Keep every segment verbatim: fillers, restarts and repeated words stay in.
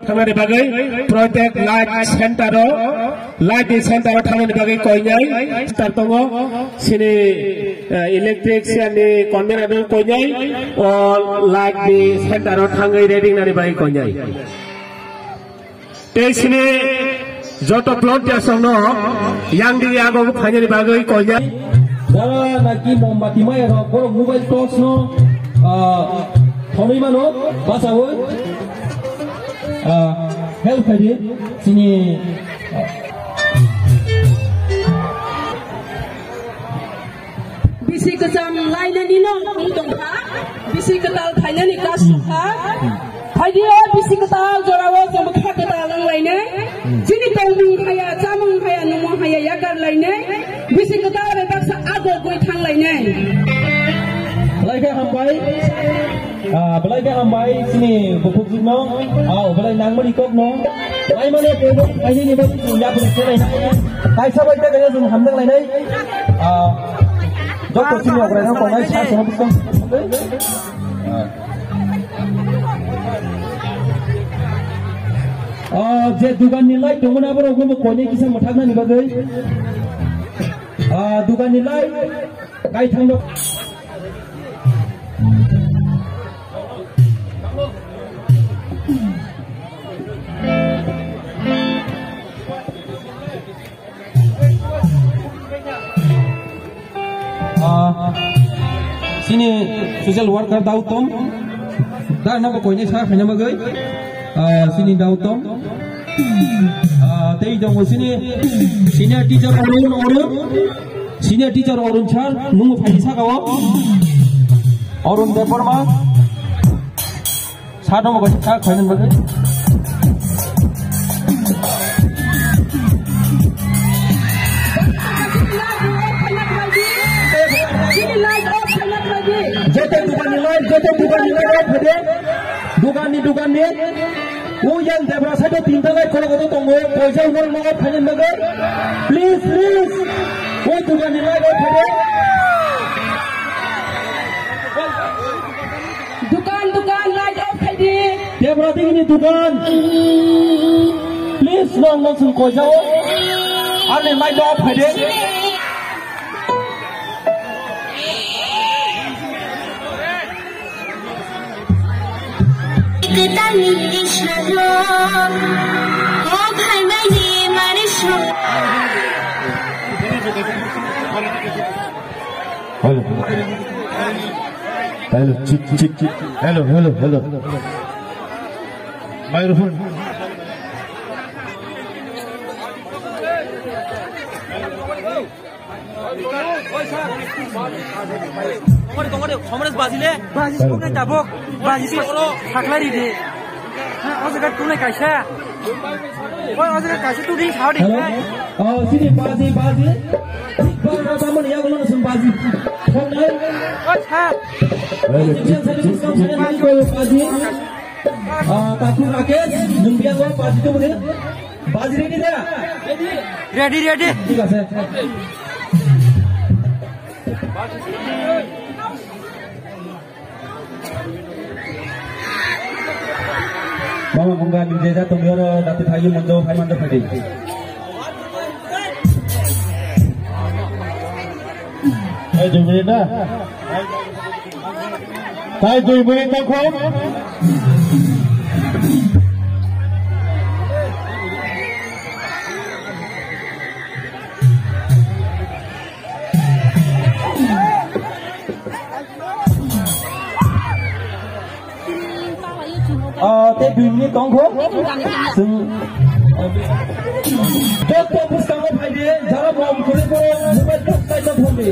Thangnani bagwi Protek Light Center o, light ni center o thangnani bagwi koinai center tongo. Sini, eh, electrician ni convener no koinai, o light ni center o thangwi reading nani bagwi koinai. Tei sini joto volunteers rokno yang di yago phainani bagwi koinai. Jara naki mombati maya rok, borok mobile torch no, ah, thomwi mano, basawi, ah, help khaidi, sini, ah. Bisi kwcham lainani no wng tongkha, bisi kwtal phainani kasu kha. Phaidi o bisi kwtal jorao chwng bwkha kwtal wng lainai. Chini tongmung haya, chamung haya, nungmung haya yakar lainai. Bisi kwtal bai baksa agogwi thang lainai. Belai khe hambai. Ah, belai khe hambai chini bukhukjwkno. Ah, belai nangmani kokno. Belai mane tebo kainini bai chini yapri khe lainai. Kaisa bai khe khe chwng hamjak lainai. Ah, joto chini ograino tongnai sa chwng bwskango. Ah, je dugan ni light tongmani aborok no koinai kisa mwthaknani bagwi. Ah, dugan ni light kaithang no. Ah, sini social worker Dautom. Da no ko koine sa khaina bagwi. Ah, sini Dautom. Ah, tei tongo sini senior teacher Arun, Arun. Senior teacher Arun sir, nungo phaidi saka o. Arun Debbarma. Sa dong ko sa khaina bagwi. Joto dukan ni light, joto dukan ni light off khaidi. Dukan ni, dukan ni. O yang debra side o tinta light khoro koto tongo. Poisa umor nogo phaina bagwi. Please, please. O dukan ni light off khaidi. Dukan, dukan, light off khaidi. Debra digi ni dukan. Please, nong, nong sung koi jao. Ani light off khaidi. Kwtal ni isaro, o phaimani mani so. Hello. Hello, check, check, check. Hello, hello, hello. Microphone. Kongore, kongore, somres bajile. Baji sokne tabok. Baji sokro, sakla ride. Ha, o jaga tunai kaisa. Oi, o jaga kaisa tu ring sao de. Hello? Oh, sini baji, baji. Bang, bang, bang, ya, guna sum baji. Phone nai. Oi, sir. Baji. Ah, Taku Rakesh, Mumbiango, baji tu mune. Baji ready da? Ready, ready. Thik ase. Mama, mungga, ni jeja, tumi oro dati thagi, monjo, phai, monjo, phai. Eh, dui minute na? Tai dui minute tongkho. Ah, tei dui minute tongkho. Chwng, ah, joto bwskango phaidi, jara bom kwrwi borok mobile torch light no thonde.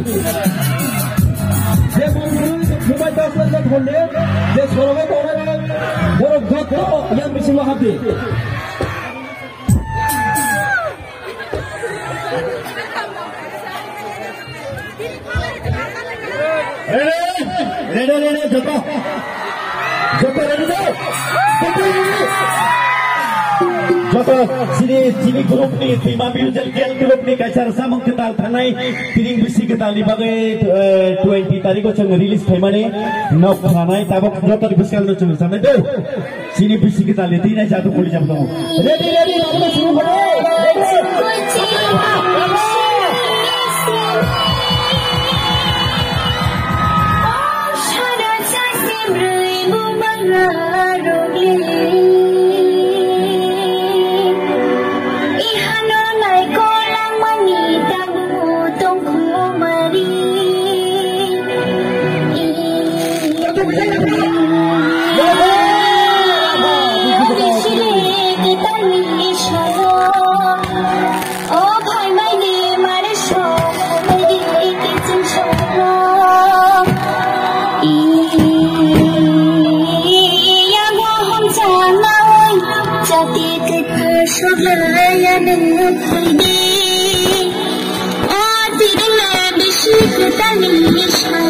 Je bom kwrwi mobile torch light no thonde, je sorogo tongnai borok joto yang bisingo habdi. Ready? Ready, ready, joto. Joto ready to? Joto ready? Joto chini, chini group ni, Twima Music Girl group ni kaisa rwchapmung kwtal thangnai, Tiring Bisi Kwtal ni bagwi, eh, twenty tarikh o chwng release khaimani nok khanai, tabuk joto ni bwskango chwng rwchapnai do. Chini Bisi Kwtal ni twi nai jadu kuli jab tongo. Ready, ready, tabuk chwng rwchapnai. O phaimani mare sok, madi kiching sok. Iya bo hamsa nawi, jati kete sok laya nang phaidi. O tirle bisi keta ni sala.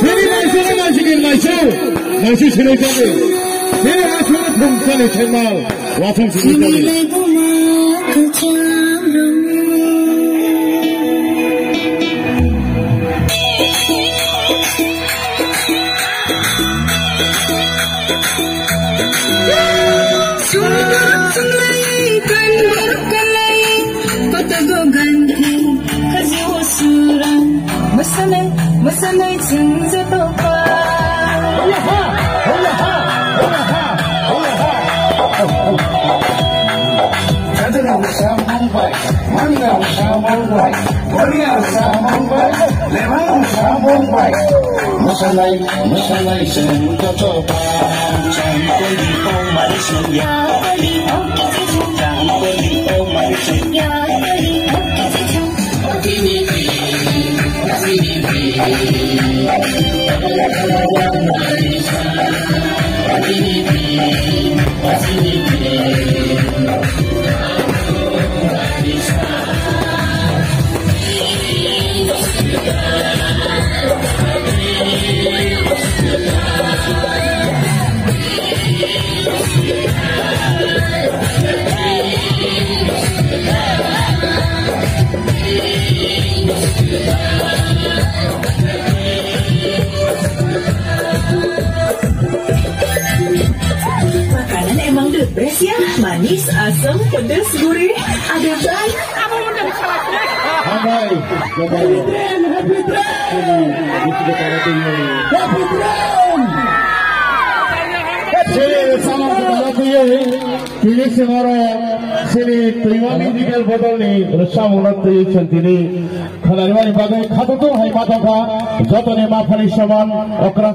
Sini naisik, naisik, naisik. Naisik sinai tadi. Sini asal thum sani thenmal. Wasang sini tadi. Masalai, masalai, seng koto pa, seng koli pong mari seng ya, koli pong kisi seng, seng koli pong mari seng ya, koli pong kisi seng. Assam Pradesh guri ada ban. Hambai, Hambai. Happy train, happy train. Happy train. Sini sama kita lagi ya. Tini semaro sini terima medical botol ni sama ulat tini sentini. Khanani mani bagai khatutu hai matokha. Jotoni mafani saman okra.